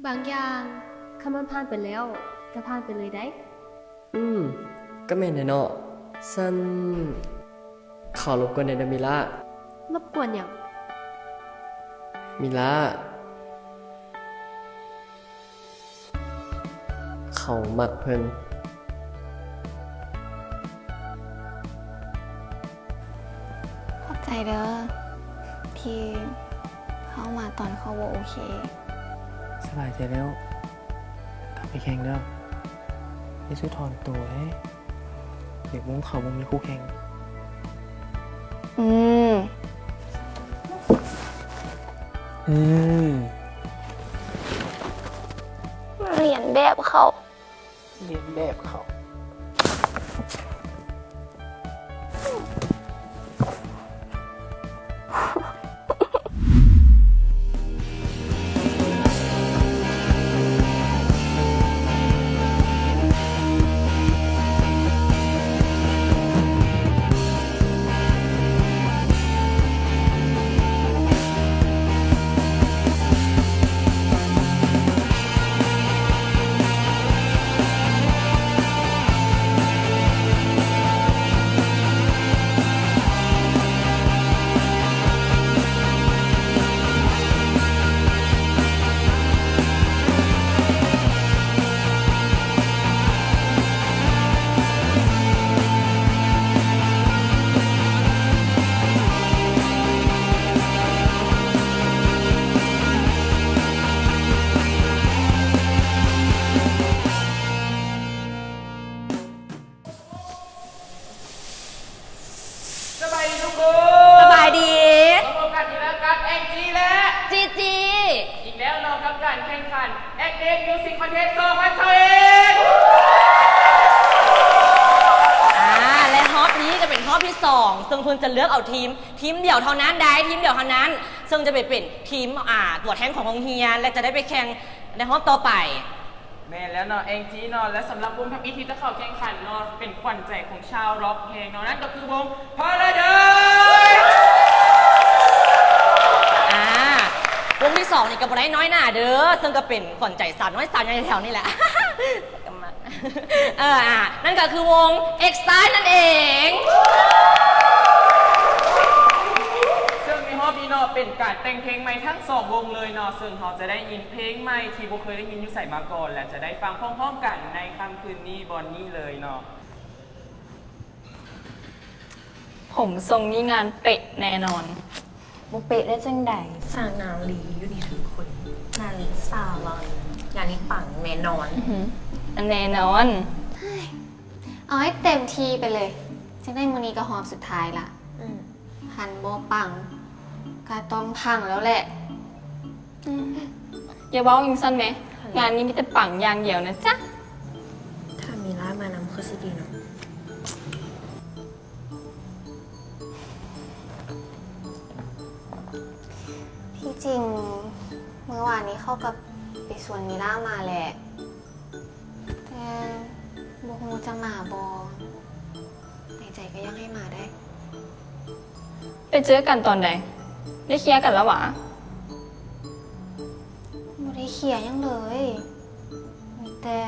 ບາງຢ່າງ ຄັນມັນຜ່ານໄປແລ້ວ ກໍຜ່ານໄປເລີຍໄດ໋. ອືມ ກໍແມ່ນແຫຼະເນາະ. ຊັ້ນ ຂໍລົບກວນແດ່ເດີມິລາ. ລົບກວນຫຍັງ? ມິລາ ເຂົາມັກເພິ່ນ. ຂອບໃຈເດີ ທີ່ເຂົ້າມາຕອນເຂົາບໍ່ໂອເຄ. ສະບາຍໃຈແລ້ວ ກັບໄປແຂ່ງເດີ. ຢ່າສູ່ຖອນໂຕເດ້. ເດັກວົງເຂົາບໍ່ມີຄູ່ແຂ່ງ. ອືມ ອືມ ລຽນແບບເຂົາ ລຽນແບບເຂົາ. ສະບາຍດີທຸກຄົນ ສະບາຍດີ ມາພົບກັນອີກແລ້ວກັບແອງຈີ ແລະ ຈີຈີ ອີກແລ້ວເນາະ ກັບການແຂ່ງຂັນ ແອັກເອຟ ມິວສິກຄອນເທສ ສອງພັນຊາວເອັດ. ອາ ແລະ ຮອບນີ້ຈະເປັນຮອບທີສອງ ເຊິ່ງເພິ່ນຈະເລືອກເອົາທີມ ທີມດຽວເທົ່ານັ້ນໄດ໋ ທີມດຽວເທົ່ານັ້ນ ເຊິ່ງຈະໄປເປັນທີມ ອາ ຕົວແທນຂອງໂຮງຮຽນ ແລະ ຈະໄດ້ໄປແຂ່ງໃນຮອບຕໍ່ໄປ. ແມ່ນແລ້ວເນາະ ແອງຈີ ເນາະ ແລະ ສຳລັບວົງທຳອິດທີ່ຈະເຂົ້າແຂ່ງຂັນເນາະ ເປັນຂວັນໃຈຂອງຊາວລັອກແຮງເນາະ ນັ້ນກໍຄືວົງ ພາຣາໄດ. ອາ ວົງທີສອງນີ້ກໍບໍ່ໄດ້ນ້ອຍໜ້າເດີ ເຊິ່ງກໍເປັນຂວັນໃຈສາວນ້ອຍສາວໃຫຍ່ແຖວນີ້ແຫຼະ. ເອີ ອາ ນັ້ນກໍຄືວົງ ເອັກຊາຍ ນັ້ນເອງ. ເຊິ່ງໃນຮອບນີ້ເນາະ ເປັນການແຕ່ງເພງໃໝ່ທັງສອງວົງເລີຍເນາະ ເຊິ່ງເຮົາຈະໄດ້ຍິນເພງໃໝ່ທີ່ບໍ່ເຄີຍໄດ້ຍິນຢູ່ໃສມາກ່ອນ ແລະ ຈະໄດ້ຟັງພ້ອມໆກັນໃນຄ່ຳຄືນນີ້ບ່ອນນີ້ເລີຍເນາະ. ຜົມຊົງນີ້ງານເປະແນ່ນອນ. ບໍ່ເປະໄດ້ຈັ່ງໃດ? ສາວໜາວຫຼີຢູ່ນີ້ທຸກຄົນ. ໜາວຫຼີສາວລອນ ງານນີ້ປັງແນ່ນອນ. ອືຫື ແນ່ນອນ. ເອົາໃຫ້ເຕັມທີ່ໄປເລີຍ. ຈັ່ງໃດມື້ນີ້ກໍຮອບສຸດທ້າຍລະ. ອືມ ຄັນບໍ່ປັງກໍຕ້ອງພັງແລ້ວແຫຼະ. ອືມ ຢ່າເວົ້າຈັ່ງຊັ້ນແມ. ງານນີ້ມີແຕ່ປັງຢ່າງດຽວນະຈະ. ຖ້າມີລາມານຳຄືຊິດີເນາະ. ທີ່ຈິງ ມື້ວານນີ້ເຂົາກໍໄປຊວນມີລາມາແຫຼະ ແຕ່ບໍ່ຮູ້ຈະມາບໍ່. ໃນໃຈກໍຢາກໃຫ້ມາໄດ໋. ໄປເຈີກັນຕອນໃດ? ໄດ້ເຄຍກັນແລ້ວຫວາ? ບໍ່ໄດ້ເຄຍຫຍັງເລີຍ ມີແຕ່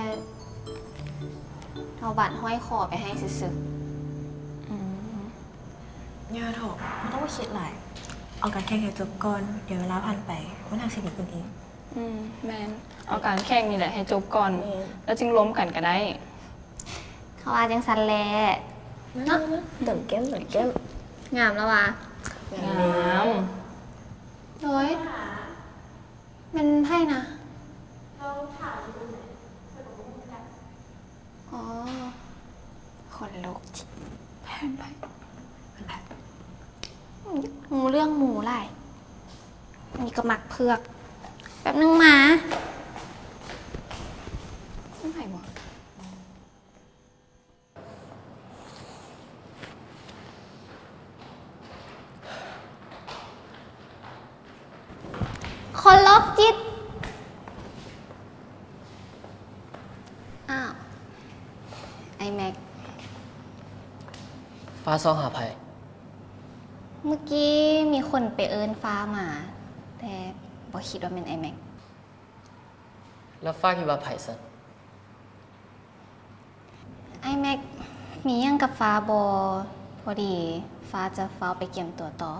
ເອົາບັດຫ້ອຍຄໍໄປໃຫ້ຊື່ໆ. ອືມ ຢ່າເຖາະ ບໍ່ຕ້ອງມາຄິດຫຼາຍ. ເອົາການແຂ່ງໃຫ້ຈົບກ່ອນ ດຽວເວລາຜ່ານໄປ ມັນຫາກຊິດີຂຶ້ນເອງ. ອືມ ແມ່ນ ເອົາການແຂ່ງນີ້ແຫຼະໃຫ້ຈົບກ່ອນ ແລ້ວຈຶ່ງລົມກັນກໍໄດ້. ເຂົາວ່າຈັ່ງຊັ້ນແຫຼະເນາະ. ເຕີມແກ້ມ ເຕີມແກ້ມ. ງາມແລ້ວຫວາ? ງາມ. ໂອ້ຍ ແມ່ນໃຜນະ? ອໍ ຄົນໂລກຈິດ. ຮູ້ເລື່ອງໝູຫຼາຍ. ອັນນີ້ກໍໝາກເຜືອກ. ແປັບໜຶ່ງມາ. ໃຜວະ? ຄົນໂລກຈິດ. ອ້າວ ໄອ້ແມັກ. ຟ້າຊອກຫາໃຜ? ເມື່ອກີ້ມີຄົນໄປເອີ້ນຟ້າມາ ແຕ່ບໍ່ຄິດວ່າແມ່ນໄອ້ແມັກ. ແລ້ວຟ້າຄິດວ່າໃຜຊັ້ນ? ອ້າຍແມັກ ມີຫຍັງກັບຟ້າບໍ່? ພໍດີຟ້າຈະຟ້າວໄປກຽມຕົວຕໍ່.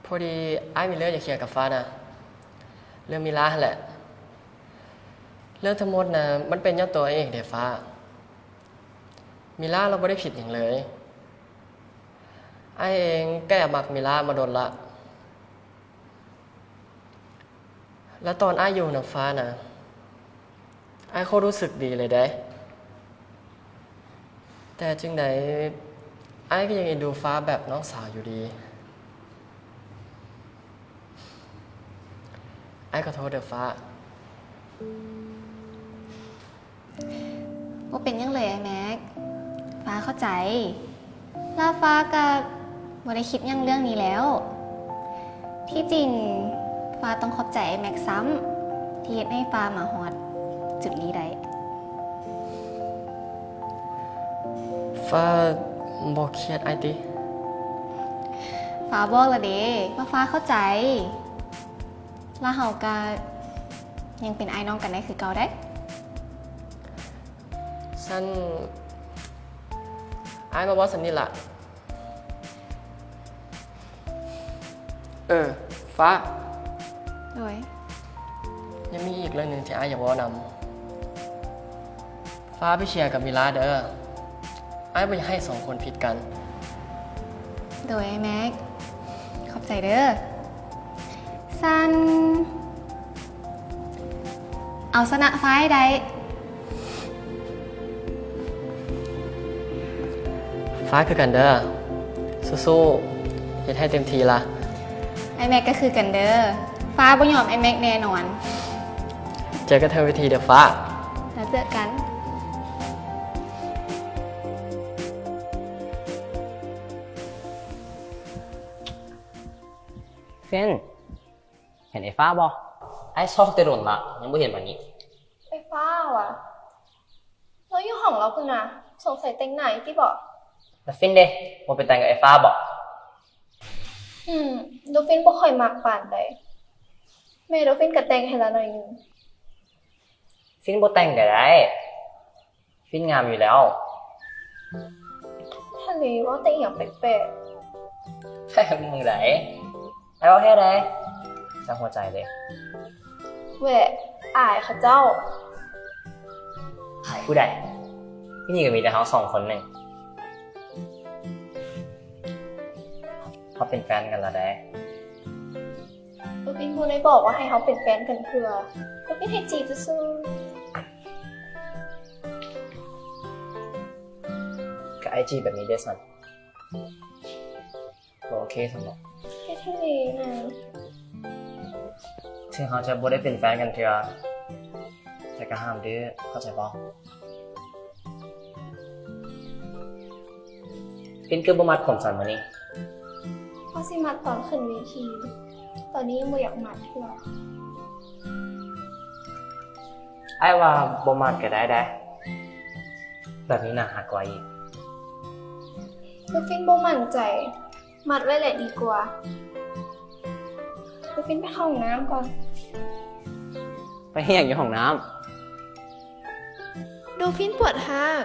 ພໍດີອ້າຍມີເລື່ອງຢາກເຄຍກັບຟ້ານະ ເລື່ອງມີລາຫັ້ນແຫຼະ. ເລື່ອງທັງໝົດນະ ມັນເປັນຍ້ອນຕົວອ້າຍເອງເດຟ້າ. ມີລາລາວບໍ່ໄດ້ຜິດຫຍັງເລີຍ. ອ້າຍເອງກໍແອບມັກມີລາມາດົນລະ. ແລ້ວຕອນອ້າຍຢູ່ນຳຟ້ານະ ອ້າຍໂຄດຮູ້ສຶກດີເລີຍເດ້. ແຕ່ຈັ່ງໃດ ອ້າຍກໍຍັງເອັນດູຟ້າແບບນ້ອງສາວຢູ່ດີ. ອ້າຍຂໍໂທດເດີຟ້າ. ບໍ່ເປັນຫຍັງເລີຍອ້າຍແມັກ, ຟ້າເຂົ້າໃຈ. ແລ້ວຟ້າກໍບໍ່ໄດ້ຄິດຫຍັງເລື່ອງນີ້ແລ້ວ. ທີ່ຈິງ ຟ້າຕ້ອງຂອບໃຈອ້າຍແມັກຊ້ຳ ທີ່ເຮັດໃຫ້ຟ້າມາຮອດຈຸດນີ້ໄດ້. ຟ້າບໍ່ຄຽດອ້າຍຕິ? ຟ້າບອກແລ້ວເດ້ ວ່າຟ້າເຂົ້າໃຈ. ແລ້ວເຮົາກໍຍັງເປັນອ້າຍນ້ອງກັນໄດ້ຄືເກົ່າເດ້. ຊັ້ນ ອ້າຍມາເວົ້າສ່ຳນີ້ລະ. ເອີ ຟ້າ. ໂດຍ. ຍັງມີອີກເລື່ອງໜຶ່ງທີ່ອ້າຍຢາກເວົ້ານຳ. ຟ້າໄປເຄຍກັບມີລາເດີ. ອ້າຍບໍ່ຢາກໃຫ້ສອງຄົນຜິດກັນ. ໂດຍ ອ້າຍແມັກ. ຂອບໃຈເດີ. ຊັ້ນ ເອົາຊະນະຟ້າໃຫ້ໄດ້. ຟ້າຄືກັນເດີ. ສູ້ໆ ເຮັດໃຫ້ເຕັມທີ່ລະ. ອ້າຍແມັກກໍຄືກັນເດີ. ຟ້າບໍ່ຍອມອ້າຍແມັກແນ່ນອນ. ເຈີກັນເທິງເວທີເດີຟ້າ. ແລ້ວເຈີກັນ. ຟິນ ເຫັນເອຟ້າບໍ່? ອ້າຍຊອກແຕ່ດົນລະ ຍັງບໍ່ເຫັນມານີ້. ເອຟ້າຫວາ? ລາວຢູ່ຫ້ອງລາວພຸ້ນນະ, ສົງໄສແຕ່ງໜ້າຢູ່ຕິບໍ? ແລ້ວຟິນເດ ບໍ່ໄປແຕ່ງກັບເອຟ້າບໍ? ອືມ ໂດຟິນບໍ່ຄ່ອຍມັກປານໃດ. ແມ່ໂດຟິນກໍແຕ່ງໃຫ້ລາວໜ້ອຍໜຶ່ງ. ຟິນບໍ່ແຕ່ງກໍໄດ້. ຟິນງາມຢູ່ແລ້ວ. ທະເລເວົ້າແຕ່ອີ່ຫຍັງແປກໆ. ໃຜມຶງໃດ? ອ້າຍເວົ້າແທ້ໃດ໋. ຈາກຫົວໃຈເດ້. ແຫວະ ອາຍເຂົາເຈົ້າ. ອາຍຜູ້ໃດ? ທີ່ນີ້ກໍມີແຕ່ເຮົາສອງຄົນໜຶ່ງ. ເຮົາເປັນແຟນກັນລະໃດ໋. ໂດຟິນບໍ່ໄດ້ບອກວ່າໃຫ້ເຮົາເປັນແຟນກັນເທື່ອ. ໂດຟິນໃຫ້ຈີບຊື່ໆ. ກໍອ້າຍຈີບແບບນີ້ເດ້ຊັ້ນ. ບໍ່ໂອເຄຊັ້ນບໍ? ເຮັດອີ່ຫຼີນະ. ເຖິງເຮົາຈະບໍ່ໄດ້ເປັນແຟນກັນເທື່ອ ແຕ່ກໍຫ້າມດື້ ເຂົ້າໃຈບໍ່? ປິ່ນຄືບໍ່ມັດຜົມຊັ້ນມື້ນີ້? ເຮົາຊິມັດຕອນຂຶ້ນເວທີ, ຕອນນີ້ຍັງບໍ່ຢາກມັດເທື່ອ. ອ້າຍວ່າບໍ່ມັດກໍໄດ້ເດ້, ແບບນີ້ໜ້າຮັກກວ່າອີກ. ໂດຟິນບໍ່ໝັ້ນໃຈ, ມັດໄວ້ແຫຼະດີກວ່າ. ໂດຟິນໄປເຂົ້າຫ້ອງນ້ຳກ່ອນ. ໄປເຮັດຫຍັງຢູ່ຫ້ອງນ້ຳ? ໂດຟິນປວດຮາກ.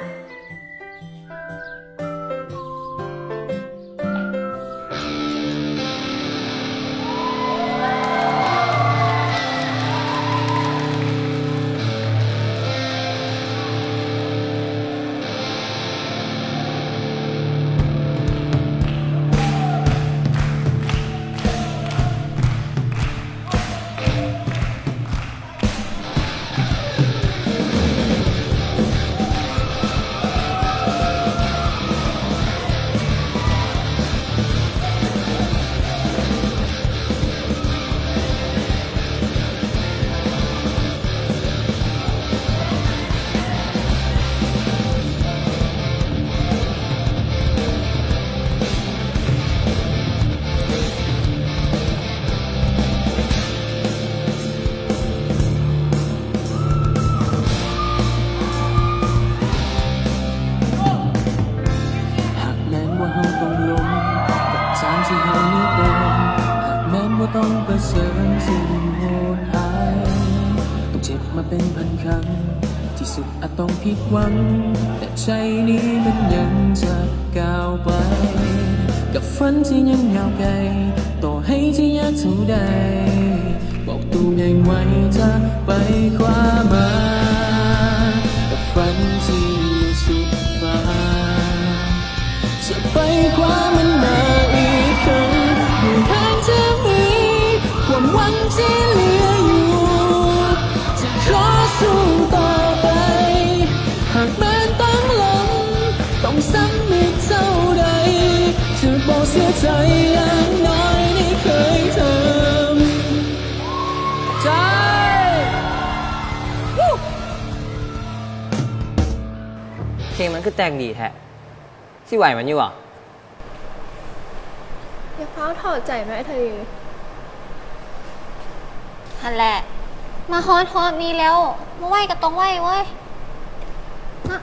ມາເປັນພັນຄັ້ງ ທີ່ສຸດອາດຕ້ອງຜິດຫວັງ ແຕ່ໃຈນີ້ມັນຍັງຈະກ້າວໄປ ກັບຝັນທີ່ຍັງຍາວໄກ ຕໍ່ໃຫ້ຈະຍາກເທົ່າໃດ ບອກໂຕໃຫຍ່ໄວ ຈະໄປຂວາມາ ກັບຝັນທີ່ຢູ່ສຸດຟ້າ ຈະໄປຄວ້າມັນມາອີກຄັ້ງ ຢູ່ທາງທີ່ມີຄວາມຫວັງທີ່ເຫຼືອຢູ່ ຈະຂໍສູ້ຕໍ່ໄປ ຫາກແມ່ນຕ້ອງລົ້ມ ຕ້ອງສຳເລັດເທົ່າໃດ ຈະບໍ່ເສຍໃຈຢ່າງນ້ອຍໄດ້ເຄີຍທຳໃຈ. ເພງມັນຄືແຕ່ງດີແທ້. ຊິໄຫວມັນຢູ່ບໍ່? ຢ່າຟ້າວຖອດໃຈນະ ອ້າຍທະເລ. ຫັ້ນແຫຼະ ມາຮອດຮອບນີ້ແລ້ວ ບໍ່ໄຫວກໍຕ້ອງໄຫວເວີ້ຍ ນະ.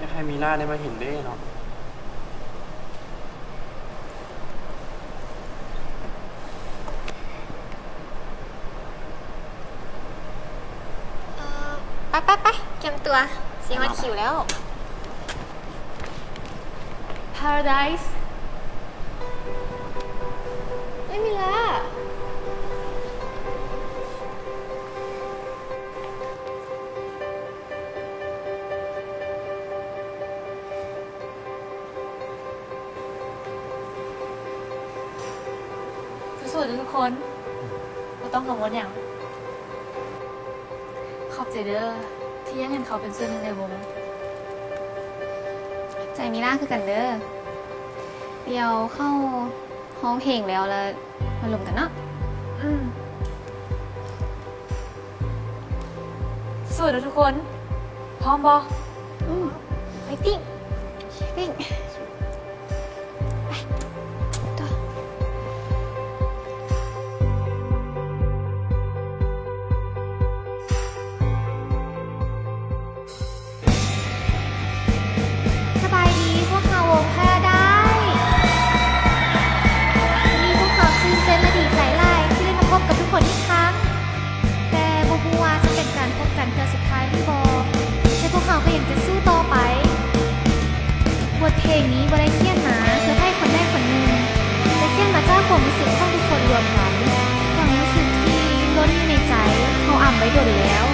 ຢາກໃຫ້ມີລາໄດ້ມາເຫັນເດ້ເນາະ. ເອີ ໄປໆໆ ກຽມຕົວ ຊິຮອດຄິວແລ້ວ. Paradise ເອີຍ ມີລາ. ສູ້ໆ ທຸກຄົນ ບໍ່ຕ້ອງກັງວົນຫຍັງ. ຂອບໃຈເດີ້ ທີ່ຍັງເຫັນເຂົາເປັນສ່ວນໜຶ່ງໃນວົງ. ຂອບໃຈມີລາຄືກັນເດີ້. ດຽວເຂົ້າຮ້ອງເພງແລ້ວ ແລ້ວມາລົມກັນເນາະ. ອືມ. ສູ້ເດີ້ທຸກຄົນ ພ້ອມບໍ່? ອືມ ໄຟຕິ້ງ ໄຟຕິ້ງ ໄປ ຕໍ່. ສະບາຍດີ ພວກເຮົາວົງ Paradise. ມື້ນີ້ພວກເຮົາຕື່ນເຕັ້ນ ແລະ ດີໃຈຫຼາຍທີ່ໄດ້ມາພົບກັບທຸກຄົນອີກຄັ້ງ. ແຕ່ບໍ່ຮູ້ວ່າຈະເປັນການພົບກັນເທື່ອສຸດທ້າຍຫຼືບໍ່, ແຕ່ພວກເຮົາກໍຍັງຈະສູ້ຕໍ່ໄປ. ບົດເພງນີ້ບໍ່ໄດ້ຂຽນມາເພື່ອໃຜຄົນໃດຄົນໜຶ່ງ, ແຕ່ຂຽນມາຈາກຄວາມຮູ້ສຶກຂອງທຸກຄົນລວມກັນ, ຄວາມຮູ້ສຶກທີ່ລົ້ນຢູ່ໃນໃຈ, ເຮົາອຳໄວ້ດົນແລ້ວ.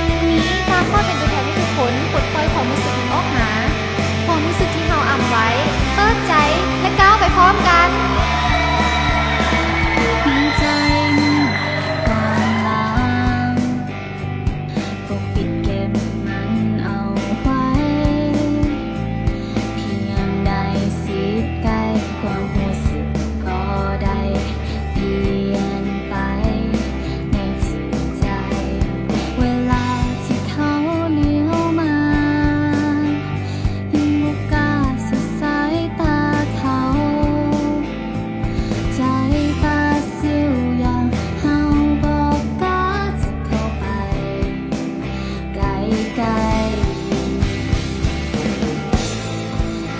ມື້ນີ້ ຕາຂໍເປັນຕົວແທນໃຫ້ທຸກຄົນປົດປ່ອຍຄວາມຮູ້ສຶກນັ້ນອອກມາ. ຄວາມຮູ້ສຶກທີ່ເຮົາອຳໄວ້, ເປີດໃຈ ແລະ ກ້າວໄປພ້ອມກັນ. ໃນໃຈມີຄວາມລາງ ປົກປິດເກັບມັນເອົາໄວ້. ພຽງໄດ້ສິດໃກ້ຄວາມຮູ້ສຶກກໍໄດ້ປ່ຽນໄປໃນຈິດໃຈ. ເວລາທີ່ເຂົາຫຼຽວມາ ຍັງບໍ່ກ້າສະບຕາເຂົາ. ໃຈປາຊິວຢ່າງເຮົາບໍ່ກ້າຈະເຂົ້າໄປໃກ້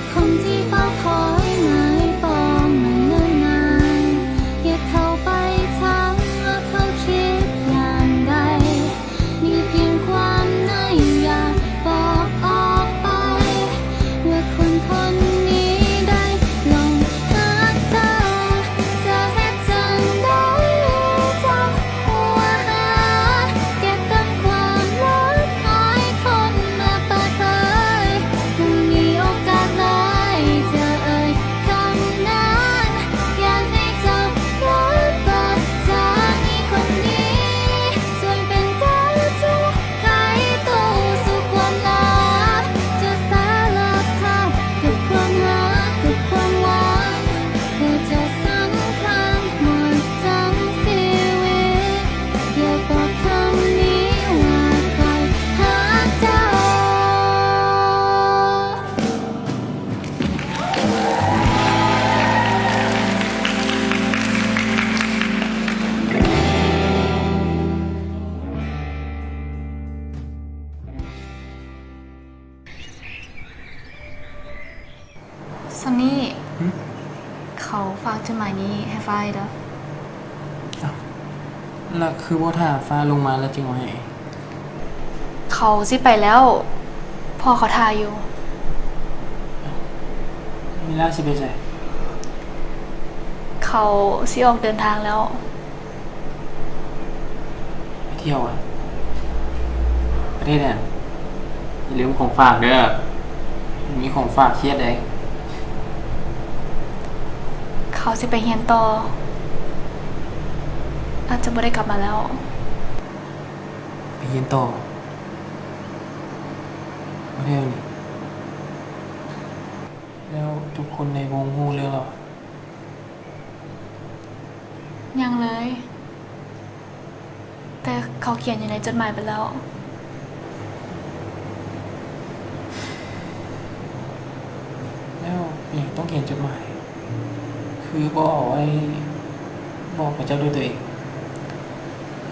ໆ. ຄົນທີ່ເຝົ້າຄອຍໝາຍປອງມາເນີນນານ, ຢາກເຂົ້າໄປຖາມວ່າເຂົາຄິດຢ່າງໃດ. ມີພຽງຄວາມໃນຢາກບອກອອກໄປ ເມື່ອຄົນຄົນນີ້ໄດ້ລົງຫາເຈົ້າ ຈະເຮັດຈັ່ງໃດເຈົ້າຫົວຫາ ເກັບກຳຄວາມລັບອາຍຄົນມາເປີດເຜີຍ ບໍ່ມີໂອກາດຫຼາຍຈະເອີ່ຍຄຳນັ້ນ ຢາກໃຫ້ເຈົ້າກະເປີດໃຈຄົນນີ້ ຊ່ວຍເປັນກາວຈະໄຂຕູ້ສູ່ຄວາມລັບ ຈະສາລະພາບກັບຄວາມຮັກ ກັບຄວາມຫວັງ ເພື່ອຈະສຳຄັນໝົດທັງຊີວິດ ຢາກບອກຄຳນີ້ວ່າຂ້ອຍຮັກເຈົ້າ. ຊອນນີ ຫຶ? ເຂົາຝາກຈົດໝາຍນີ້ໃຫ້ຟ້າເດີ້. ອ້າວ. ແລ້ວຄືບໍ່ຖ້າຟ້າລົງມາແລ້ວຈຶ່ງເອົາໃຫ້? ເຂົາຊິໄປແລ້ວ, ພໍ່ເຂົາຖ້າຢູ່. ມີລາຊິໄປໃສ? ເຂົາຊິອອກເດີນທາງແລ້ວ. ໄປທ່ຽວຫວາ? ປະເທດໃດ? ຢ່າລືມຂອງຝາກເດີ. ມີຂອງຝາກຄຽດເດ້. ເຂົາຊິໄປຮຽນຕໍ່, ອາດຈະບໍ່ໄດ້ກັບມາແລ້ວ. ໄປຮຽນຕໍ່? ບໍ່ແທ້ນີ້. ແລ້ວທຸກຄົນໃນວົງຮູ້ເລື່ອງແລ້ວຫວາ? ຍັງເລີຍ. ແຕ່ເຂົາຂຽນຢູ່ໃນຈົດໝາຍໄປແລ້ວ. ແລ້ວເປັນຫຍັງຕ້ອງຂຽນຈົດໝາຍ? ຄືບໍ່ເອົາໄວ້ບອກເຂົາເຈົ້າດ້ວຍຕົວເອງ?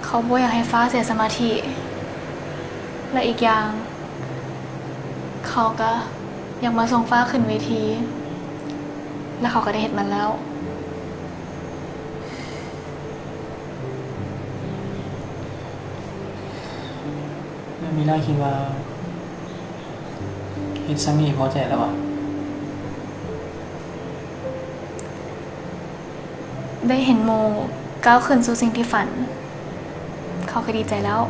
ເຂົາບໍ່ຢາກໃຫ້ຟ້າເສຍສະມາທິ. ແລະ ອີກຢ່າງ ເຂົາກະຢາກມາສົ່ງຟ້າຂຶ້ນເວທີ, ແລະ ເຂົາກະໄດ້ເຮັດມັນແລ້ວ. ແລ້ວມີລາຄິດວ່າເຮັດຊ່ຳນີ້ພໍໃຈແລ້ວຫວາ? ໄດ້ເຫັນໝູ່ກ້າວຂຶ້ນສູ່ສິ່ງທີ່ຝັນ, ເຂົາກະດີໃຈແລ້ວ.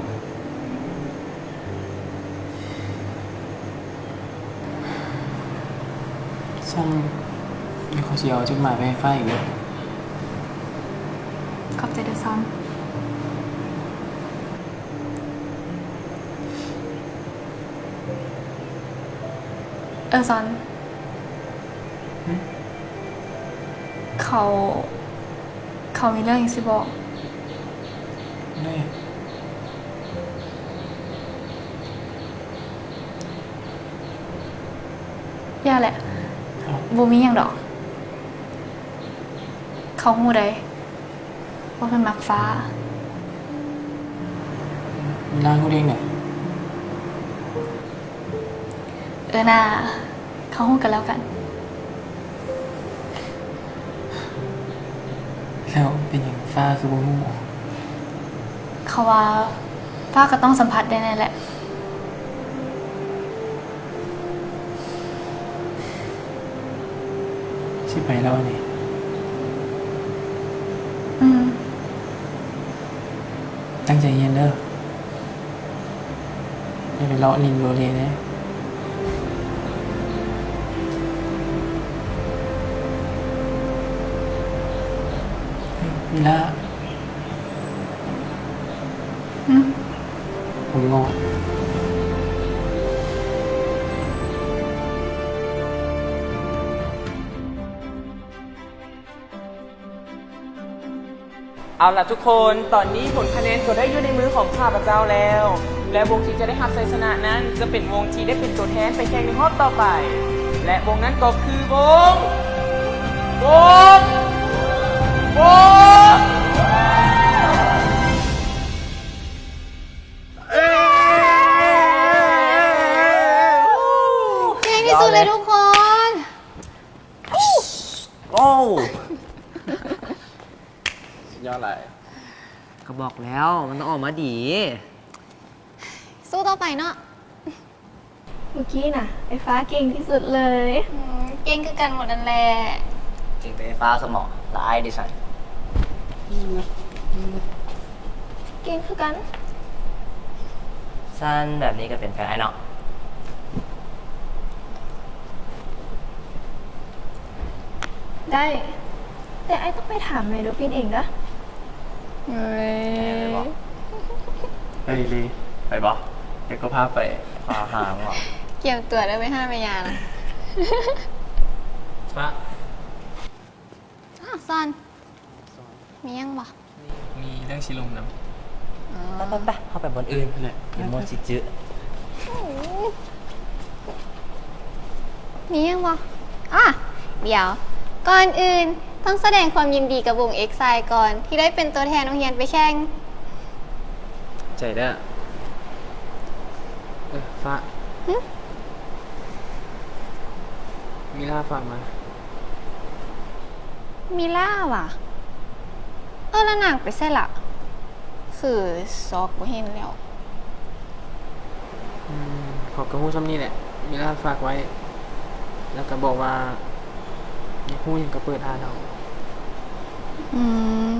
ຊັ້ນ ດຽວຂ້ອຍຊິເອົາຈົດໝາຍໄປໃຫ້ຟ້າອີກເດີ. ຂອບໃຈເດີຊອນ. ເອີ ຊອນ. ຫຶ? ເຂົາ ເຂົາມີເລື່ອງຫຍັງຊິບອກ. ເລື່ອງຫຍັງ? ຢ່າແຫຼະ. ເອົ້າ. ບໍ່ມີຫຍັງດອກ. ເຂົາຮູ້ໃດ ວ່າເພິ່ນມັກຟ້າ. ມີລາຮູ້ໄດ້ຈັ່ງໃດ? ເອີໜ້າ, ເຂົາຮູ້ກັນແລ້ວກັນ. ແລ້ວເປັນຫຍັງຟ້າຄືບໍ່ຮູ້? ເຂົາວ່າຟ້າກະຕ້ອງສຳຜັດໄດ້ແນ່ແຫຼະ. ຊິໄປແລ້ວນີ້. ອືມ. ຕັ້ງໃຈຮຽນເດີ. ຢ່າໄປເລາະຫຼິ້ນໂລເລເດ້. ເອີ ມີລາ. ຫຶ? ຜົມງອກ. ເອົາລະທຸກຄົນ, ຕອນນີ້ຜົນຄະແນນກໍໄດ້ຢູ່ໃນມືຂອງຂ້າພະເຈົ້າແລ້ວ ແລະ ວົງທີ່ຈະໄດ້ຮັບໄຊຊະນະນັ້ນ ຈະເປັນວົງທີ່ໄດ້ເປັນຕົວແທນໄປແຂ່ງໃນຮອບຕໍ່ໄປ ແລະ ວົງນັ້ນກໍຄືວົງ ວົງ ວົງ ເກັ່ງທີ່ສຸດເລີຍທຸກຄົນ. ໂອ້ ສຸດຍອດຫຼາຍ. ກະບອກແລ້ວ ມັນຕ້ອງອອກມາດີ. ສູ້ຕໍ່ໄປເນາະ. ມື້ກີ້ນະ ໄອ້ຟ້າເກັ່ງທີ່ສຸດເລີຍ. ອືມ ເກັ່ງຄືກັນໝົດນັ້ນແຫຼະ. ເກັ່ງແຕ່ໄອ້ຟ້າຊັ້ນເນາະ ລະອ້າຍເດຊັ້ນ? ເກັ່ງຄືກັນ. ຊັ້ນແບບນີ້ກະເປັນແຟນອ້າຍເນາະ. ໄດ້ ແຕ່ອ້າຍຕ້ອງໄປຖາມແມ່ດູປິ່ນເອງເດີ. ເອີຍ ເອີຍ ລີ ໄປບໍ່? ດຽວກະພາໄປ. ພາຫາງວ່າ ກຽມຕົວເດີໄປຫາແມ່ຍ່ານະ. ຟ້າ ອ້າວ ຊອນ ມີຫຍັງບໍ່? ມີເລື່ອງຊິລົມນຳ. ອໍ ໄປໆໆ ເຮົາໄປບ່ອນອື່ນ. ເອີ ແຫຼະ ເປັນໝົດຊິຈື່. ອືມ ມີຫຍັງບໍ່? ອາ ດຽວ ກ່ອນອື່ນຕ້ອງສະແດງຄວາມຍິນດີກັບວົງເອັກຊາຍກ່ອນ ທີ່ໄດ້ເປັນຕົວແທນໂຮງຮຽນໄປແຂ່ງ. ໃຈເດີ. ເອີ ຟ້າ. ຫຶ? ມີລາຝາກມາ. ມີລາຫວາ? ເອີ ລະນາງໄປໃສລະ? ຄືຊອກບໍ່ເຫັນແລ້ວ. ອືມ ເຂົາກໍຮູ້ຊ່ຳນີ້ແຫຼະ ມີລາຝາກໄວ້ ແລ້ວກໍບອກວ່າ ຢາກຮູ້ຫຍັງກໍເປີດຫາເຮົາ. ອືມ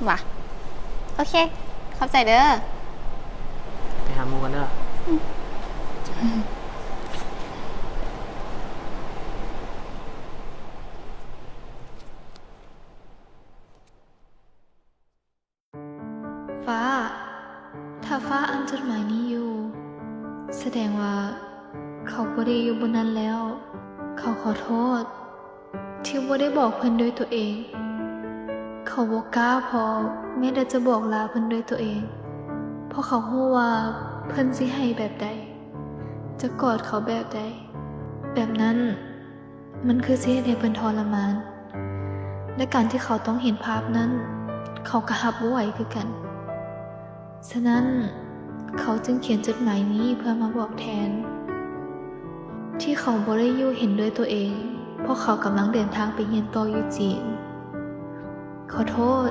ຫວາ ໂອເຄ ຂອບໃຈເດີ້. ໄປຫາໝູ່ກັນເດີ້. ອືມ. ຟ້າ ຖ້າຟ້າອ່ານຈົດໝາຍນີ້ຢູ່ ສະແດງວ່າເຂົາບໍ່ໄດ້ຢູ່ບ່ອນນັ້ນແລ້ວ. ເຂົາຂໍໂທດທີ່ບໍ່ໄດ້ບອກເພິ່ນດ້ວຍຕົວເອງ. ເຂົາບໍ່ກ້າພໍແມ້ແຕ່ຈະບອກລາເພິ່ນດ້ວຍຕົວເອງ ເພາະເຂົາຮູ້ວ່າເພິ່ນຊິໄຫ້ແບບໃດ, ຈະກອດເຂົາແບບໃດ. ແບບນັ້ນ ມັນຄືຊິເຮັດໃຫ້ເພິ່ນທໍລະມານ ແລະ ການທີ່ເຂົາຕ້ອງເຫັນພາບນັ້ນ ເຂົາກໍຮັບບໍ່ໄຫວຄືກັນ. ສະນັ້ນ ເຂົາຈຶ່ງຂຽນຈົດໝາຍນີ້ເພື່ອມາບອກແທນ ທີ່ເຂົາບໍ່ໄດ້ຢູ່ເຫັນດ້ວຍຕົວເອງ ເພາະເຂົາກຳລັງເດີນທາງໄປຮຽນຕໍ່ຢູ່ຈີນ. ຂໍໂທດ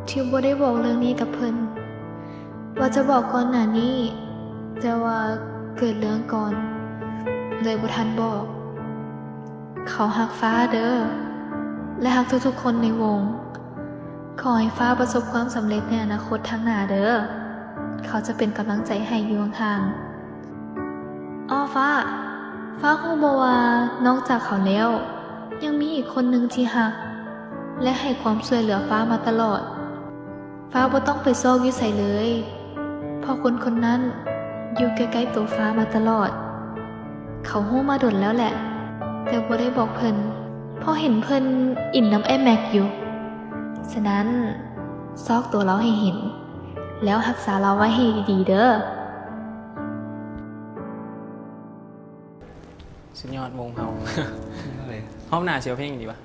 ທີ່ບໍ່ໄດ້ບອກເລື່ອງນີ້ກັບເພິ່ນ. ວ່າຈະບອກກ່ອນໜ້ານີ້ ແຕ່ວ່າເກີດເລື່ອງກ່ອນ ເລີຍບໍ່ທັນບອກ. ເຂົາຮັກຟ້າເດີ້ ແລະ ຮັກທຸກໆຄົນໃນວົງ. ຂໍໃຫ້ຟ້າປະສົບຄວາມສຳເລັດໃນອະນາຄົດທາງໜ້າເດີ້. ເຂົາຈະເປັນກຳລັງໃຈໃຫ້ຢູ່ຫ່າງໆ. ອໍ ຟ້າ, ຟ້າຮູ້ບໍ່ວ່ານອກຈາກເຂົາແລ້ວ ຍັງມີອີກຄົນໜຶ່ງທີ່ຮັກ ແລະ ໃຫ້ຄວາມຊ່ວຍເຫຼືອຟ້າມາຕະຫຼອດ. ຟ້າບໍ່ຕ້ອງໄປຊອກຢູ່ໃສເລີຍ ເພາະຄົນຄົນນັ້ນຢູ່ໃກ້ໆໂຕຟ້າມາຕະຫຼອດ. ເຂົາຮູ້ມາດົນແລ້ວແຫຼະ ແຕ່ບໍ່ໄດ້ບອກເພິ່ນ ເພາະເຫັນເພິ່ນອິນນຳອ້າຍແມັກຢູ່. ສະນັ້ນ ຊອກໂຕລາວໃຫ້ເຫັນ ແລ້ວຮັກສາລາວໄວ້ໃຫ້ດີໆເດີ້. ສຸດຍອດວົງເຮົາ. ຮອບໜ້າຊິເອົາເພງຫຍັງດີວະ?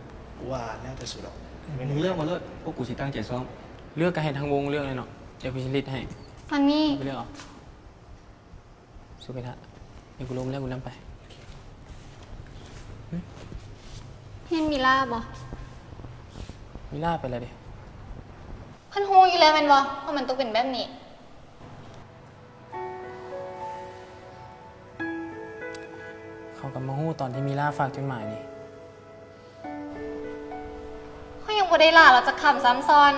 ວ່າແລ້ວແຕ່ສຸດດອກ. ມຶງເລືອກມາໂລດ, ພວກກູຊິຕັ້ງໃຈຊ້ອມ. ເລືອກກໍໃຫ້ທັງວົງເລືອກເລີຍເນາະ, ດຽວກູຊິລິດໃຫ້. ຕອນນີ້ ເລືອກເອົາ. ສຸເປທະ, ດຽວກູລົມແລ້ວກູນຳໄປ. ເຫັນມີລາບໍ່? ມີລາໄປແລ້ວເດ. ເພິ່ນຮູ້ຢູ່ແລ້ວແມ່ນບໍ່ ວ່າມັນຕ້ອງເປັນແບບນີ້? ເຂົາກໍມາຮູ້ຕອນທີ່ມີລາຝາກຈົດໝາຍນີ້. ຂ້ອຍຍັງບໍ່ໄດ້ລາລາວຈັກຄຳຊ້ຳຊ້ອນ.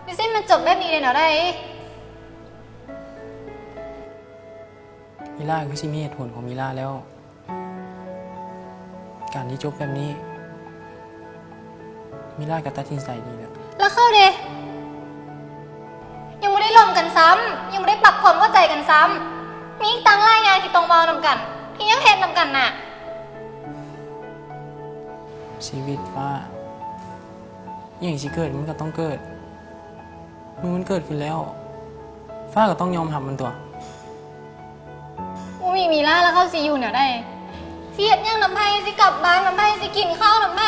ຢູ່ຊີ້ມັນຈົບແບບນີ້ໄດ້ແນວໃດ? ມີລາຄືຊິມີເຫດຜົນຂອງມີລາແລ້ວ. ການທີ່ຈົບແບບນີ້ ມີລາກໍຕັດສິນໃຈດີແລ້ວ. ແລ້ວເຂົາເດ? ຍັງບໍ່ໄດ້ລົມກັນຊ້ຳ, ຍັງບໍ່ໄດ້ປັບຄວາມເຂົ້າໃຈກັນຊ້ຳ. ມີອີກຕັ້ງຫຼາຍຢ່າງທີ່ຕ້ອງເວົ້ານຳກັນ, ທີ່ຍັງເຮັດນຳກັນນະ. ຊີວິດຟ້າ, ອີ່ຫຍັງຊິເກີດມັນກໍຕ້ອງເກີດ. ເມື່ອມັນເກີດຂຶ້ນແລ້ວ, ຟ້າກໍຕ້ອງຍອມຮັບມັນຕົວະ. ບໍ່ມີມີລາແລ້ວເຂົາຊິຢູ່ແນວໃດ? ຊິເຮັດຫຍັງນຳໃຜ? ຊິກັບບ້ານນຳໃຜ? ຊິກິນເຂົ້ານຳໃຜ?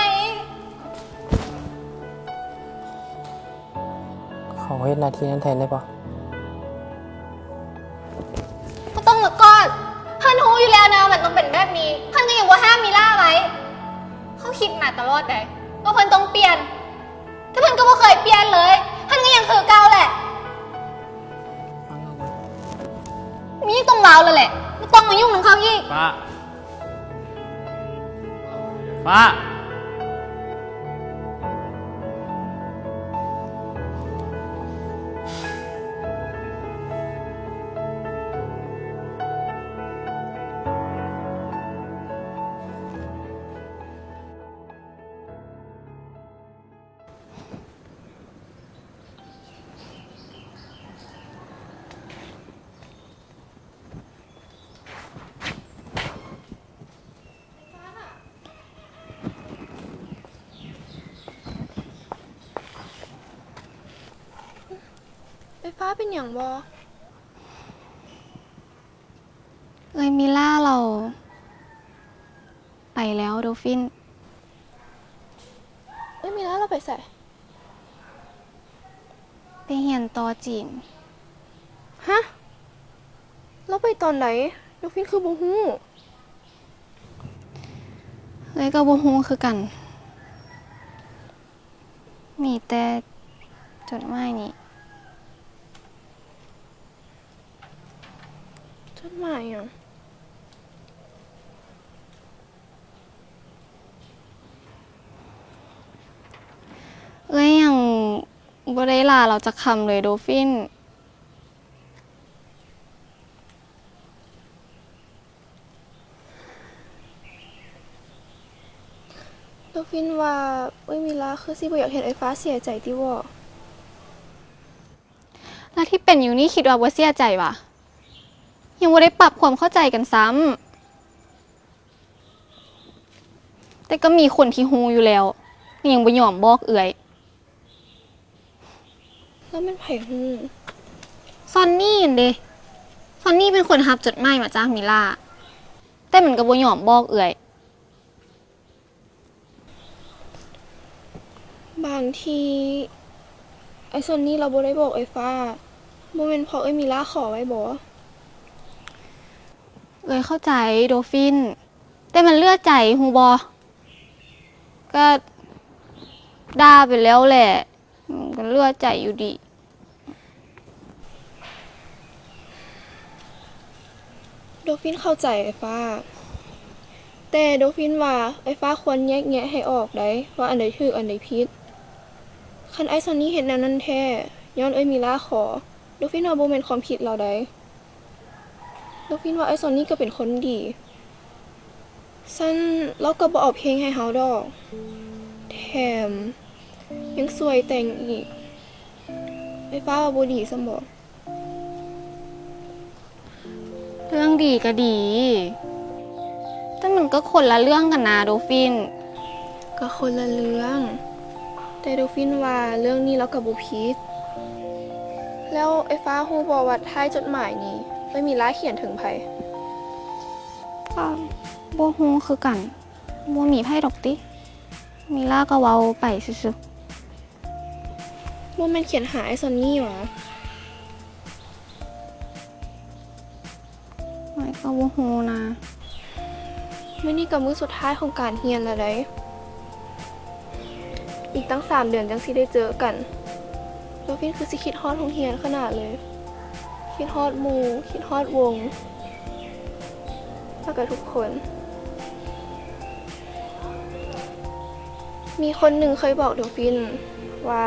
ເຂົາເຮັດໜ້າທີ່ນັ້ນແທນໄດ້ບໍ່? ບໍ່ຕ້ອງມາກອດ. ເພິ່ນຮູ້ຢູ່ແລ້ວນະວ່າມັນຕ້ອງເປັນແບບນີ້. ເພິ່ນກໍຍັງບໍ່ຫ້າມມີລາໄວ້. ເຂົາຄິດມາຕະຫຼອດໃດວ່າເພິ່ນຕ້ອງປ່ຽນ. ແຕ່ເພິ່ນກໍບໍ່ເຄີຍປ່ຽນເລີຍ, ເພິ່ນກໍຍັງຄືເກົ່າແຫຼະ. ມີຕ້ອງເວົ້າແລ້ວແຫຼະ, ບໍ່ຕ້ອງມາຫຍຸ້ງນຳເຂົາອີກ. ຟ້າ, ຟ້າ. ໄຟຟ້າເປັນຫຍັງບໍ່? ເອື້ອຍມີລາລາວໄປແລ້ວ ໂດຟິນ. ເອື້ອຍມີລາລາວໄປໃສ? ໄປຮຽນຕໍ່ຈີນ. ຮະ? ລາວໄປຕອນໃດ? ໂດຟິນຄືບໍ່ຮູ້? ເອື້ອຍກໍບໍ່ຮູ້ຄືກັນ. ມີແຕ່ຈົດໝາຍນີ້. ຈົດໝາຍຫຍັງ? ເອື້ອຍຍັງບໍ່ໄດ້ລາລາວຈັກຄຳເລີຍ ໂດຟິນ. ໂດຟິນວ່າເອື້ອຍມີລາຄືຊິບໍ່ຢາກເຮັດອ້າຍຟ້າເສຍໃຈຕິເບາະ? ແລ້ວທີ່ເປັນຢູ່ນີ້ຄິດວ່າບໍ່ເສຍໃຈຫວາ? ຍັງບໍ່ໄດ້ປັບຄວາມເຂົ້າໃຈກັນຊ້ຳ. ແຕ່ກໍມີຄົນທີ່ຮູ້ຢູ່ແລ້ວ ແຕ່ຍັງບໍ່ຍອມບອກເອື້ອຍ. ແລ້ວແມ່ນໃຜຮູ້? ຊອນນີ້ຫັ້ນເດ. ຊອນນີ້ເປັນຄົນຮັບຈົດໝາຍມາຈາກມີລາ ແຕ່ມັນກໍບໍ່ຍອມບອກເອື້ອຍ. ບາງທີອ້າຍຊອນນີ້ລາວບໍ່ໄດ້ບອກອ້າຍຟ້າ ບໍ່ແມ່ນເພາະເອື້ອຍມີລາຂໍໄວ້ບໍ? ເອື້ອຍເຂົ້າໃຈ ໂດຟິນ, ແຕ່ມັນເຫຼືອໃຈ ຮູ້ບໍ່? ກະດ່າໄປແລ້ວແຫຼະ, ມັນກະເຫຼືອໃຈຢູ່ດີ. ໂດຟິນເຂົ້າໃຈອ້າຍຟ້າ, ແຕ່ໂດຟິນວ່າອ້າຍຟ້າຄວນແຍກແຍະໃຫ້ອອກໃດ໋ ວ່າອັນໃດຖືກ ອັນໃດຜິດ. ຄັນອ້າຍຊອນນີ້ເຮັດແນວນັ້ນແທ້ ຍ້ອນເອື້ອຍມີລາຂໍ, ໂດຟິນວ່າບໍ່ແມ່ນຄວາມຜິດລາວໃດ໋. ໂດຟິນວ່າອ້າຍຊອນນີ້ກໍເປັນຄົນດີ. ຊັ້ນລາວກໍບໍ່ເອົາເພງໃຫ້ເຮົາດອກ, ແຖມຍັງຊ່ວຍແຕ່ງອີກ. ອ້າຍຟ້າວ່າບໍ່ດີຊ້ຳບໍ? ເລື່ອງດີກໍດີ, ແຕ່ມັນກໍຄົນລະເລື່ອງກັນນາ ໂດຟິນ. ກໍຄົນລະເລື່ອງ, ແຕ່ໂດຟິນວ່າເລື່ອງນີ້ລາວກໍບໍ່ຜິດ. ແລ້ວອ້າຍຟ້າຮູ້ບໍ່ວ່າທ້າຍຈົດໝາຍນີ້ ເອື້ອຍມີລາຂຽນເຖິງໃຜ? ກໍບໍ່ຮູ້ຄືກັນ, ບໍ່ມີໃຜດອກຕິ. ມີລາກໍເວົ້າໄປຊື່ໆ. ບໍ່ແມ່ນຂຽນຫາອ້າຍຊອນນີ້ຫວາ? ຂ້ອຍກໍບໍ່ຮູ້ນະ. ມື້ນີ້ກໍມື້ສຸດທ້າຍຂອງການຮຽນແລ້ວໃດ໋. ອີກຕັ້ງສາມເດືອນຈັ່ງຊິໄດ້ເຈີກັນ. ໂດຟິນຄືຊິຄິດຮອດໂຮງຮຽນຂະໜາດເລີຍ. ຄິດຮອດໝູ່, ຄິດຮອດວົງ ແລ້ວກໍທຸກຄົນ. ມີຄົນໜຶ່ງເຄີຍບອກໂດຟິນວ່າ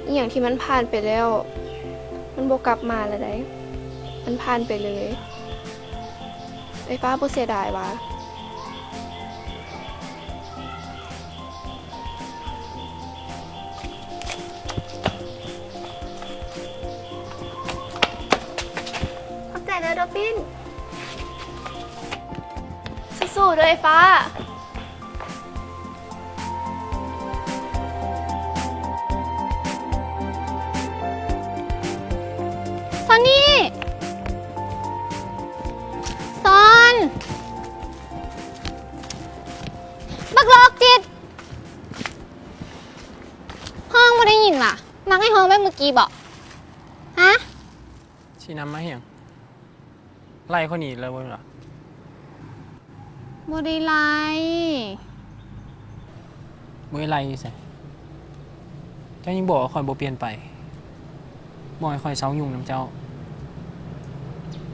ອີ່ຫຍັງທີ່ມັນຜ່ານໄປແລ້ວ ມັນບໍ່ກັບມາແລ້ວໃດ໋, ມັນຜ່ານໄປເລີຍ. ອ້າຍຟ້າບໍ່ເສຍດາຍຫວາ? ຂອບໃຈເດີ ໂດຟິນ. ສູ້ໆເດີ ອ້າຍຟ້າ. ຊອນນີ້! ຊອນ! ບັກໂລກຈິດ! ຮ້ອງບໍ່ໄດ້ຍິນຫວາ? ມັກໃຫ້ຮ້ອງແບບມື້ກີ້ບໍ? ຮະ? ຊິນຳມາຫຍັງ? ໄລ່ຂ້ອຍໜີເລີຍບໍ່ແມ່ນຫວາ? ບໍ່ໄດ້ໄລ່. ບໍ່ໄດ້ໄລ່ຢູ່ໃສ? ເຈົ້າຍັງບອກວ່າຂ້ອຍບໍ່ປ່ຽນໄປ, ບອກໃຫ້ຂ້ອຍເຊົາຫຍຸ້ງນຳເຈົ້າ,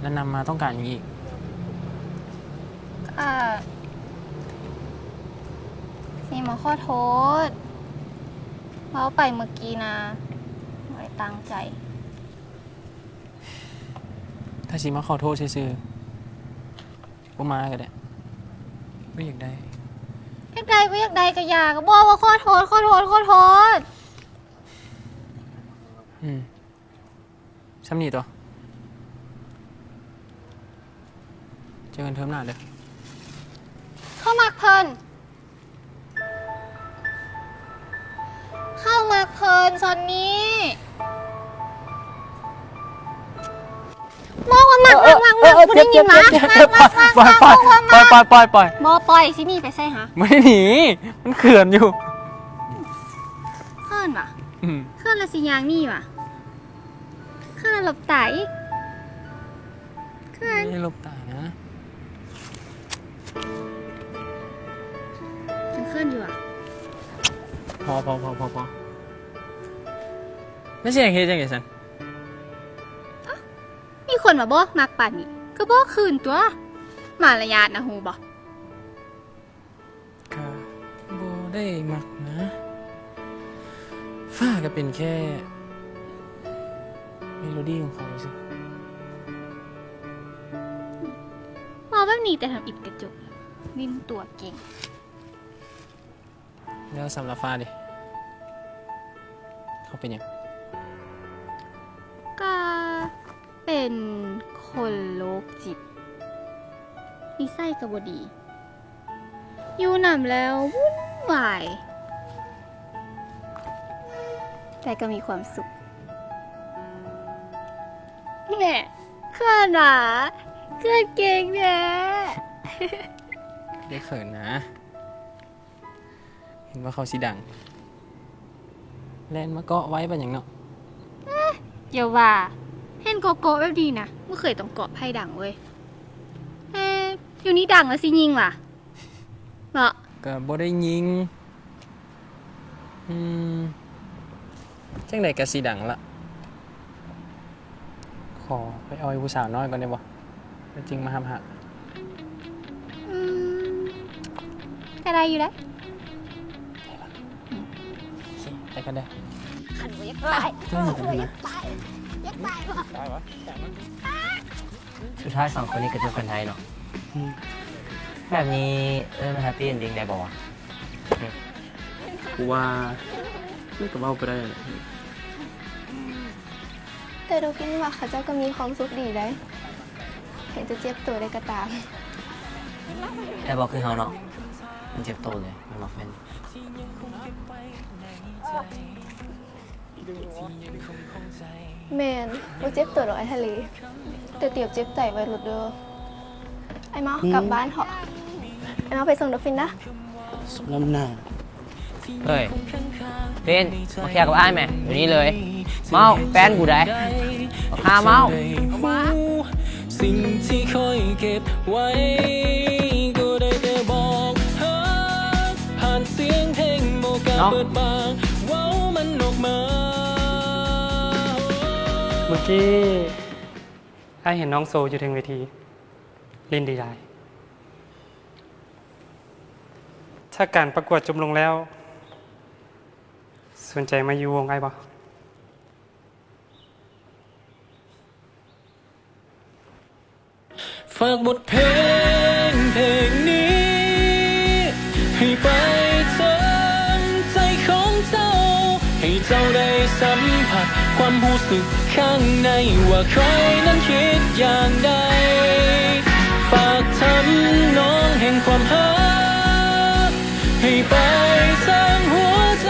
ແລ້ວນຳມາຕ້ອງການຫຍັງອີກ? ເອີ ຊິມາຂໍໂທດ, ເວົ້າໄປເມື່ອກີ້ນະ, ບໍ່ໄດ້ຕັ້ງໃຈ. ຖ້າຊິມາຂໍໂທດຊື່ໆ ບໍ່ມາກໍໄດ້. ບໍ່ຢາກໄດ້. ຢາກໄດ້ບໍ່ຢາກໄດ້ກໍຢ່າ, ກໍບອກວ່າຂໍໂທດ, ຂໍໂທດ, ຂໍໂທດ. ອືມ ຊ່ຳນີ້ຕົວະ. ເຈີກັນເທີມໜ້າເດີ. ເຂົາມັກເພິ່ນ. ເຂົາມັກເພິ່ນ ຊອນນີ້. ບອກວ່າມັກ ເອີ ມັກ ມັກ ເອີ ມັກ ເອີ ບໍ່ໄດ້ຍິນຫວາ? ເຈັບ ເຈັບ ເຈັບ ມັກ ມັກ ມັກ ມັກ ບອກວ່າມັກ ປອຍ ປອຍ ປອຍ ບໍ່ປອຍ ຊິໜີໄປໃສຫາ? ບໍ່ໄດ້ໜີ ມັນເຂືອນຢູ່. ເຂືອນຫວາ? ອືມ ເຂືອນແລ້ວຊິຍ່າງໜີຫວາ? ເຂືອນແລ້ວຫຼົບຕາອີກ. ເຂືອນ ບໍ່ໄດ້ຫຼົບຕານະ. ຍັງເຂືອນຢູ່ຫວາ? ພໍ ພໍ ພໍ ພໍ ພໍ. ແລ້ວຊິເຮັດຈັ່ງໃດຊັ້ນ? ເອົ້າ ມີ ຄົນວ່າບໍ່ມັກປານນີ້ ກໍບອກຄືນຕົວະ ມາລະຍາດນະ ຮູ້ບໍ່? ກະບໍ່ໄດ້ມັກນະ ຟ້າກະເປັນແຄ່ເມໂລດີຂອງເຂົາຊື່ໆ. ເວົ້າແບບນີ້ແຕ່ທຳອິດກະຈົບ ຫຼິ້ນຕົວເກັ່ງ. ແລ້ວສຳລັບຟ້າເດ ເຂົາເປັນຫຍັງ? ກະເປັນຄົນໂລກຈິດ ນິໄສກະບໍ່ດີ ຢູ່ນຳແລ້ວວຸ່ນວາຍ ແຕ່ກະມີຄວາມສຸກ. ແນ່ ເຂີນຫວາ ເຂີນເກັ່ງແທ້. ບໍ່ໄດ້ເຂີນນະ. ເຫັນວ່າເຂົາຊິດັງ ແລ່ນມາເກາະໄວປານຫຍັງເນາະ. ເອີ ຢ່າວ່າ ເຫັນເກາະໆແບບນີ້ນະ ບໍ່ເຄີຍຕ້ອງເກາະໃຜດັງເວີຍ. ເອີ ຢູ່ນີ້ດັງແລ້ວຊິຍິງຫວາ ເນາະ? ກະບໍ່ໄດ້ຍິງ. ອືມ ຈັ່ງໃດກະຊິດັງລະ. ຂໍໄປເອົາຜູ້ສາວນ້ອຍກ່ອນໄດ້ບໍ່? ແລ້ວຈຶ່ງມາຮັບຫາ. ອືມ ກະໄດ້ຢູ່ແຫຼະ. ໂອເຄ ໄປກັນເດີ. ຄັນບໍ່ຢາກຕາຍ ເອີ ຢາກຕາຍ ຢາກຕາຍບໍ່? ສຸດທ້າຍສອງຄົນນີ້ກະຈົບກັນໄດ້ເນາະ. ອືມ ແບບນີ້ເອີ້ນວ່າແຮັບປີ້ເອັນດິ້ງໄດ້ບໍ່ວະ? ກູວ່າມັນກະເວົ້າໄປໄດ້ແຫຼະ. ແຕ່ໂດຟິນວ່າເຂົາເຈົ້າກະມີຄວາມສຸກດີໃດ໋ ເຖິງຈະເຈັບໂຕໄດ້ກະຕາມ. ແຕ່ບໍ່ຄືເຮົາເນາະ ມັນເຈັບໂຕເລີຍ ແມ່ນບໍ່ ແຟນ? ແມ່ນ ບໍ່ເຈັບໂຕດອກອ້າຍທະເລ ແຕ່ຕຽມເຈັບໃຈໄວ້ໂລດເດີ. ອ້າຍເມົາ ອືມ ກັບບ້ານເຖາະ. ອ້າຍເມົາໄປສົ່ງໂດຟິນນະ. ສົມນ້ຳໜ້າ. ເອີຍ ເຟນ ມາເຄຍກັບອ້າຍແມະ ດຽວນີ້ເລີຍ. ເມົາ ແຟນກູໃດ໋ ບັກຫ່າເມົາ ເຂົ້າມາ. ສິ່ງທີ່คอยเก็บไว้ ก็ได้แต่บอกหา ผ่านเสียงเพลง บ่กล้าเปิดปาก เว้ามันออกมา. ມື້ກີ້ອ້າຍເຫັນນ້ອງໂຊຢູ່ເທິງເວທີ ຫຼິ້ນດີຫຼາຍ. ຖ້າການປະກວດຈົບລົງແລ້ວ ສົນໃຈມາຢູ່ວົງອ້າຍບໍ່? ฝากบทเพลงเพลงนี้ ให้ไปถึงใจของเจ้า ให้เจ้าได้สัมผัสความรู้สึกข้างใน ว่าใครนั้นคิดอย่างใด ฝากทำนองแห่งความฮัก ให้ไปถึงหัวใจ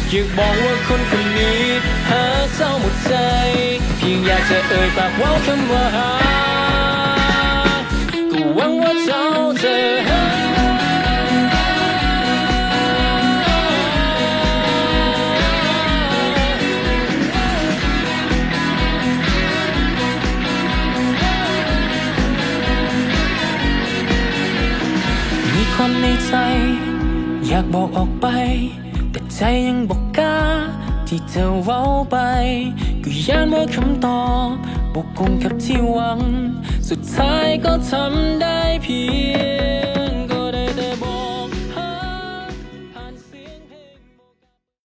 อยากบอกว่าคนคนนี้ฮักเจ้าหมดใจ เพียงอยากจะเอ่ยปากเว้าคำว่าฮัก ก็หวังว่าเจ้าจะฮัก มีความในใจ อยากบอกออกไป แต่ใจยังบ่กล้าที่จะเว้าไป ก็ย้านว่าคำตอบบ่กงกับที่หวัง สุดท้ายก็ทำได้เพียง